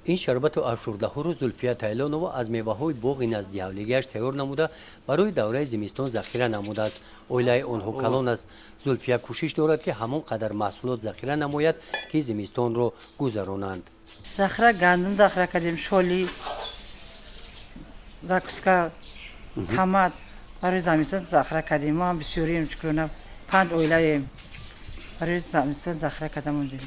Ин шарбату афшурдаҳоро Зулфия Тайлонова аз меваҳои боғи назди ҳавлигиаш тайёр намуда, барои давраи зимистон захира намудааст. Оилаи онҳо калон аст. Зулфия кӯшиш дорад, ки ҳамон қадар маҳсулот захира намояд, ки зимистонро гузаронанд. Захира гандум захира кардем, шоли, закуска, томат барои замистон захира кардем. Мо ҳам бисёрием, шукрона, панҷ оилаем, барои замистон захира карда мондем.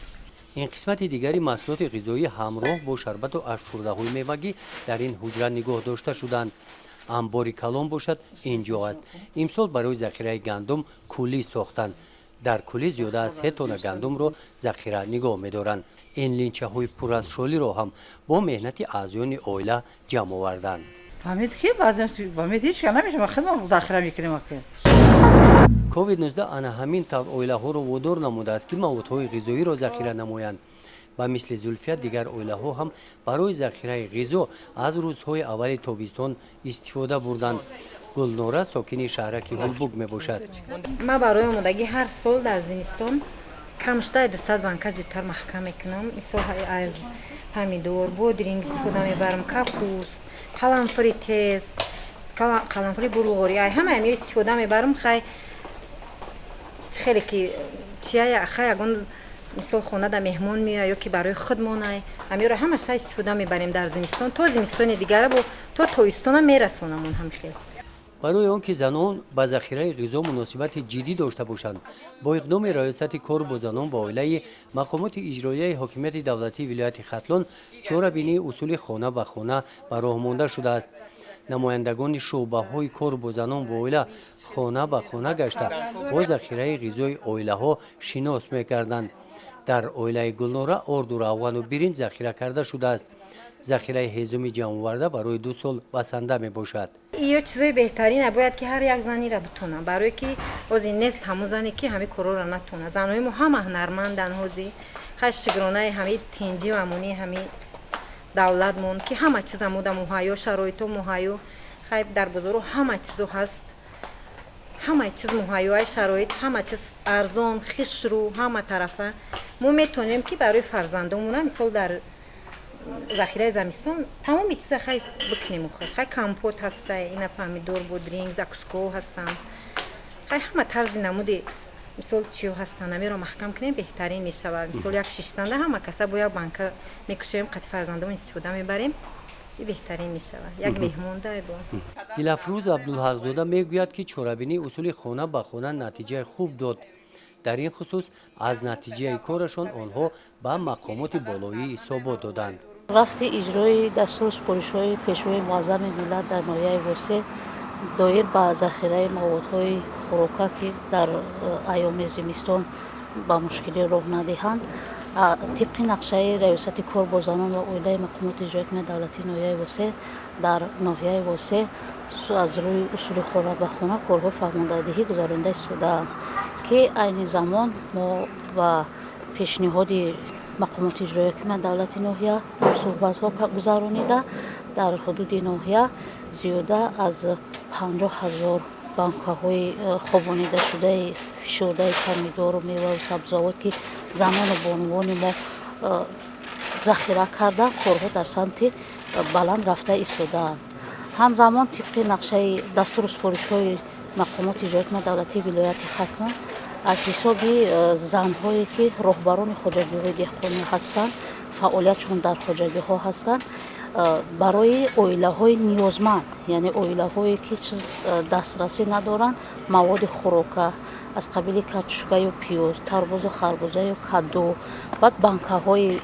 Ин қисмати дигари маҳсулоти ғизоӣ ҳамроҳ бо шарбату афшурдаҳои мевагӣ дар ин ҳуҷра нигоҳ дошта шуданд. Амбори калон бошад, ин ҷо аст. Имсол барои захираи гандум кулӣ сохтанд. Дар кулӣ зиёда аз 3 тонна гандумро захира нигоҳ медоранд. Ин линчаҳои пур аз шолиро ҳам бо меҳнати аъзоёни оила ҷамъ оварданд. Фаҳмид, ки фаҳмид, ҳеч ка намешава, худмон захира мекунем ака. Covid-19 ана ҳамин тавр оилаҳоро водор намудааст, ки маводҳои ғизоиро захира намоянд. Ба мисли Зулфия дигар оилаҳо ҳам барои захираи ғизо аз рӯзҳои аввали тобистон истифода бурданд. Гулнора сокини шаҳраки Ҳулбук мебошад. Ман барои омодагӣ ҳар сол дар зимистон камшуда 200 банка зиёдтар маҳкам мекунам. Мисол, аз помидор, бодринг истифода мебарам, капуст, қаламфури тез, қаламфури булғорӣ, ай ҳама ҳамиё истифода мебарам. Хай, чӣ хеле ки чия, хай, ягон мисол хонада меҳмон меояд ё ки барои худмонай, ҳамиёро ҳамаша истифода мебарем дар зимистон, то зимистони дигара, бо то тобистона мерасонамон ҳам хел. Барои он ки занон ба захираи ғизо муносибати ҷиддӣ дошта бошанд, бо иқдоми Раёсати кор бо занон ва оилаи мақомоти иҷроияи ҳокимияти давлатии вилояти Хатлон чорабинии усули хона ба хона ба роҳ монда шудааст. Намояндагони шӯъбаҳои кор бо занон ва оила хона ба хона гашта, бо захираи ғизои оилаҳо шинос мекарданд. Дар оилаи Гулнора орду, равғану биринҷ захира карда шудааст. Захираи ҳезуми ҷамъоварда барои 2 сол басанда мебошад. Ё чизои беҳтарина бояд, ки ҳар як занира битона, барое ки ҳозир нест ҳамун зане, ки ҳамин корҳоро натона. Занҳои мо ҳама ҳунарманданд. Ҳозир хай, шукронаи ҳамин тинҷию амонии ҳамин давлатмон, ки ҳама чиза мода муҳайё, шароито муҳайё. Хай, дар бозоро ҳама чизо ҳаст, ҳама чиз муҳайё, шароит, ҳама чиз арзон, хушрӯ, ҳама тарафа. Мо метавонем, ки барои фарзандомона, мисол, дар захираи замистон тамоми чиза хай бикунем. Хай, компот ҳаста, ина помидор, бодринг, закускаҳо ҳастанд, хай, ҳама тарзи намуди, мисол, чиё ҳастанд, амеро маҳкам кунем, беҳтарин мешавад. Мисол, як шиштанда ҳама каса бо як банка мекушоем, қати фарзандомон истифода мебарем, беҳтарин мешавад, як меҳмонда бо. Дилафрӯз Абдулҳақзода мегӯяд, ки чорабинии усули хона ба хона натиҷаи хуб дод. Дар ин хусус аз натиҷаи корашон онҳо ба мақомоти болоӣ ҳисобот доданд. Рафти иҷрои дастуру супоришҳои Пешвои муаззами миллат дар ноҳияи Восеъ доир ба захираи маводҳои хӯрока, ки дар айёми зимистон ба мушкилӣ роҳ надиҳанд, тибқи нақшаи Раёсати кор бо занон ва оилаи мақомоти иҷроияи ҳокимияти давлатии ноҳияи Восеъ, дар ноҳияи Восеъ аз рӯи усули хона ба хона корҳои фармондадиҳӣ гузаронида истодаанд, ки айни замон мо ба пешниҳоди мақомоти иҷроияи ҳокимияти давлати ноҳия суҳбатҳо гузаронида, дар ҳудуди ноҳия зиёда аз 50 000 банкаҳои хобонидашудаи фишурдаи помидору меваву сабзавот, ки занону бонувони мо захира карданд, корҳо дар самти баланд рафта истодаанд. Ҳамзамон, тибқи нақшаи дастуру супоришҳои мақомоти иҷроияи ҳокимияти давлатии вилояти Хатлон, аз ҳисоби занҳое, ки роҳбарони хоҷагиҳои деҳқонӣ ҳастанд, фаъолиятшон дар хоҷагиҳо ҳастанд, барои оилаҳои ниёзманд, яъне оилаҳое, ки чиз дастрасӣ надоранд, маводи хӯрока аз қабили картошкаю пиёз, тарбузу харбузаю каду, баъд банкаҳои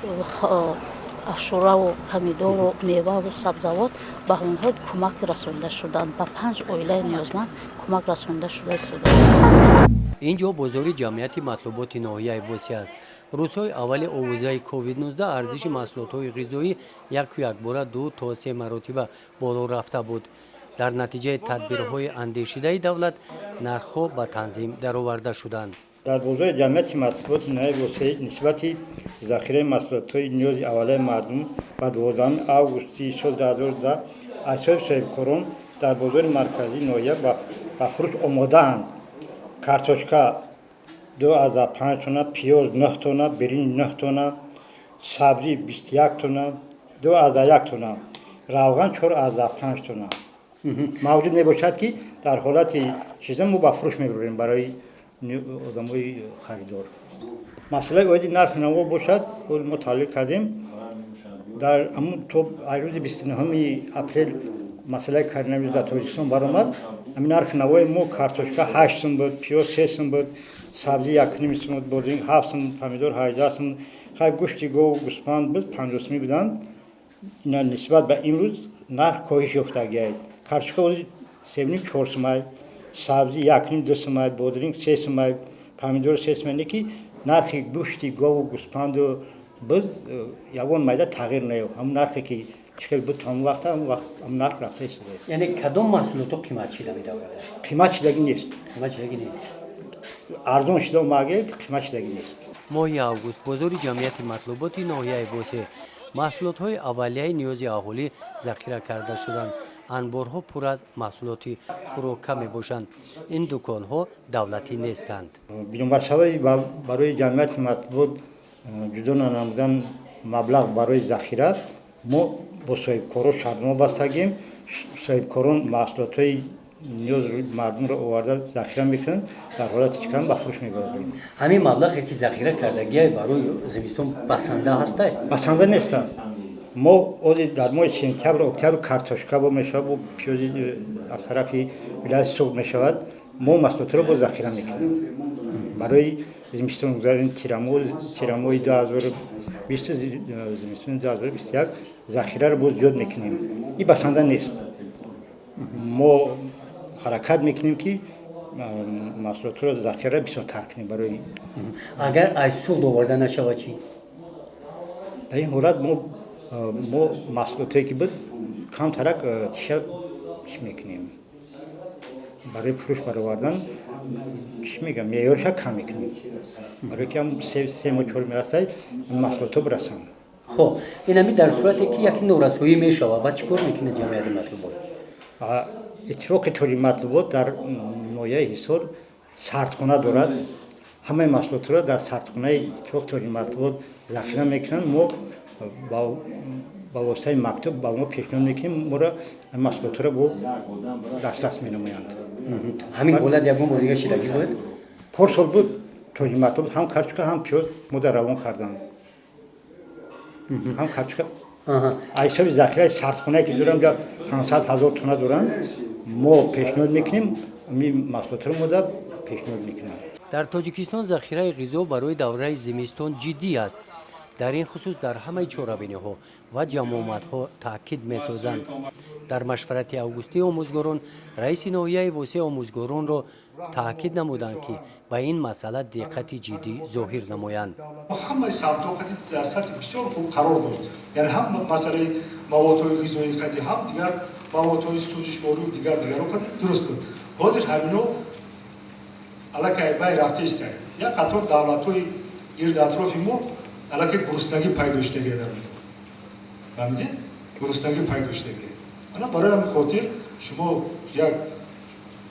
афшураву помидору меваву сабзавот ба онҳо кӯмак расонида шуданд. Ба панҷ оилаи ниёзманд кӯмак расонида шуда истодаанд. Ин ҷо бозори ҷамъияти матлуботи ноҳияи Восеъ аст. Рӯзҳои аввали овозаи COVID-19 арзиши маҳсулотҳои ғизоӣ яку якбора ду то се маротиба боло рафта буд. Дар натиҷаи тадбирҳои андешидаи давлат нархҳо ба танзим дароварда шуданд. Дар бозори ҷамъияти матлуботи ноҳияи Восеъ нисбати захираи маҳсулотҳои ниёзи аввалияи мардум ба 12 августи соли 2010 аз ҳисоби соҳибкорон дар бозори марказии ноҳия ба фурӯш омодаанд: картошка 2,5 тонна, пиёз 9 тонна, биринҷ 9 тонна, сабзӣ 21 тонна. 2,1 тонна, равған 4,5 тонна мавҷуд мебошад, ки дар ҳолати чиза мо ба фурӯш мебарем барои одамои харидор. Масъалаи оиди нархи наво бошад, мо таҳлил кардем. Дар то рӯзи 29 апрел масъалаи коронавирус дар Тоҷикистон баромад. Ҳамин нархи навои мо: картошка 8 сум буд, пиёз 3 сум буд, сабзӣ 1,5 сум буд, бодринг 7 сум, помидор 18 сум, хай, гӯшти гов, гӯспанд буд, 50 сумӣ буданд. Ина нисбат ба имрӯз нарх коҳиш ёфтагиад. Картошка 3,5, 4 сумай, сабзӣ 1,5, 2 сумай, бодринг 3 сумай, помидор 3 сумай. Не ки нархи гӯшти гову гӯспанду буз ягон майда тағйир наёфт. Ҳамун нархе ки чӣ хел буд то ҳамун вақта, ҳамун вақт ҳамун нарх рафта истодааст. Яъне кадом маҳсулотҳо қимат шида медаврад? Қимат шидагӣ нест. Қимат шидагӣ нест. Арзон шида омаге, қимат шидагӣ нест. Моҳи август бозори ҷамъияти матлуботи ноҳияи Восе маҳсулотҳои аввалияи ниёзи аҳолӣ захира карда шуданд. Анборҳо пур аз маҳсулоти хӯрока мебошанд. Ин дуконҳо давлатӣ нестанд. Бинобар сабаби барои ҷамъияти матлубот ҷудо нанамудан маблағ барои захира, мо бо соҳибкорон шартнома бастагем. Соҳибкорон маҳсулотҳои ниёзи мардумро оварда захира мекунанд, дар ҳолати чӣ кам ба фурӯш мебарем. Ҳамин маблағе ки захира кардагиай, барои зимистон басанда ҳастай? Басанда нестааст. Мо ози дар моҳи сентябр, октябр картошка бо мешавад, бо пиёзи аз тарафи вилояти Суғд мешавад. Мо маҳсулотро боз захира мекунем барои зимистон гузарани тирамоҳи 2020, зимистони 2021 захираро боз зиёд мекунем. Ин басанда нест. Мо ҳаракат мекунем, ки маҳсулотро захира бисёртар кунем барои Агар аз Суғд оварда нашавад чӣ? Дар ин ҳолат мо маҳсулотое ки буд, камтарак чиша чӣ мекунем, барои фурӯш баровардан, чӣ мегӯям, меъёриша кам мекунем, барое ки ҳам 3 моҳ, 4 моҳ ҳастай, маҳсулотҳо бирасанд. Хоб, инами дар сурате ки яке норасоӣ мешавад, баъд чӣ кор мекунад ҷамъияти матлубот? Иттифоқи Тоҷикматлубот дар ноҳияи Ҳисор сардхона дорад. Ҳамаи маҳсулотро дар сардхонаи Иттифоқи Тоҷикматлубот захира мекунанд. Мо ба воситаи мактуб ба мо пешниҳод мекунем, моро маҳсулотро бо дастрас менамоянд. Ҳамин ҳолат ягон бор дига шидагӣ буд? Порсол буд. Тоҷикматлубот ҳам картошка, ҳам пиёз мо дар равон карданд, ҳам картошка аз ҳисоби захираи сардхонае ки дорам, 500 000 тонна доранд. Мо пешниҳод мекунем, маҳсулотро мо пешниҳод мекунем. Дар Тоҷикистон захираи ғизо барои давраи зимистон ҷиддӣ аст. Дар ин хусус дар ҳамаи чорабиниҳо ва ҷамъомадҳо таъкид месозанд. Дар машварати августии омӯзгорон раиси ноҳияи Восеъ омӯзгоронро таъкид намуданд, ки ба ин масъала диққати ҷиддӣ зоҳир намоянд. Ҳамаи самтҳо қади дар сатҳи бисёр хуб қарор дошт, яъне ҳам масъалаи маводҳои ғизоӣ қади, ҳам дигар маводҳои сӯзишворию дигар дигаро қади дуруст буд. Ҳозир ҳамино аллакай бай рафта истанд. Як қатор давлатҳои гирди атрофи мо аллакай гуруснагӣ пайдо шудагия дар, фаҳмидед, гуруснагӣ пайдо шудагия. Ана барои ҳамин хотир шумо як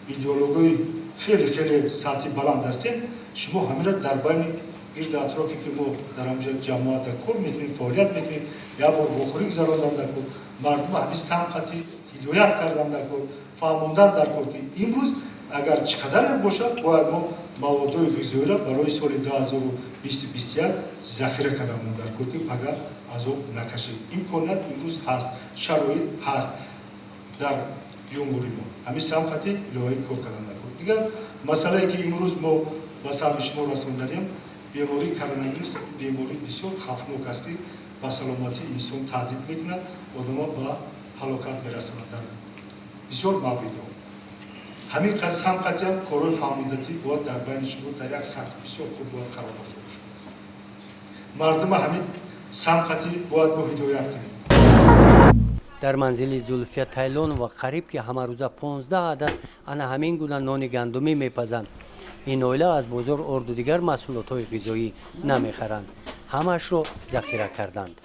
идеологои хеле хеле сатҳи баланд ҳастем. Шумо ҳамина дар байни гирди атрофе ки мо дар ҳамҷо ҷамоата кор мекунем, фаъолият мекунем, як бор вохӯрӣ гузарондан дар кор, мардума ҳамин самқати ҳидоят кардан дар кор, фаҳмондан дар кор, ки имрӯз агар чӣ қадаре бошад, бояд мо маводҳои ғизоиро барои соли 2020-21 захира кардан дар кор, ки пага азоб накашед. Имконият имрӯз ҳаст, шароит ҳаст дар ҷумҳури мо. Ҳамин самқати иловаӣ кор кардан дар кор. Дигар масъалае ки имрӯз мо ба самъи шумо расонданем, бемории коронавирус бемории бисёр хавфнок аст, ки ба саломатии инсон таҳдид мекунад, одама ба ҳалокат мерасонад дар бисёр мавридҳо. Ҳамин самқатиам корҳои фаҳмидатӣ бояд дар байни шумо дар як сатҳи бисёр хуб бояд қарор дошта бошад. Мардума ҳамин самқатӣ бояд мо ҳидоят кунем. Дар манзили Зулфия Тайлонова қариб ки ҳамарӯза 15 адад ана ҳамин гуна нони гандумӣ мепазанд. Ин оила аз бозор орду дигар маҳсулотҳои ғизоӣ намехаранд, ҳамаашро захира карданд.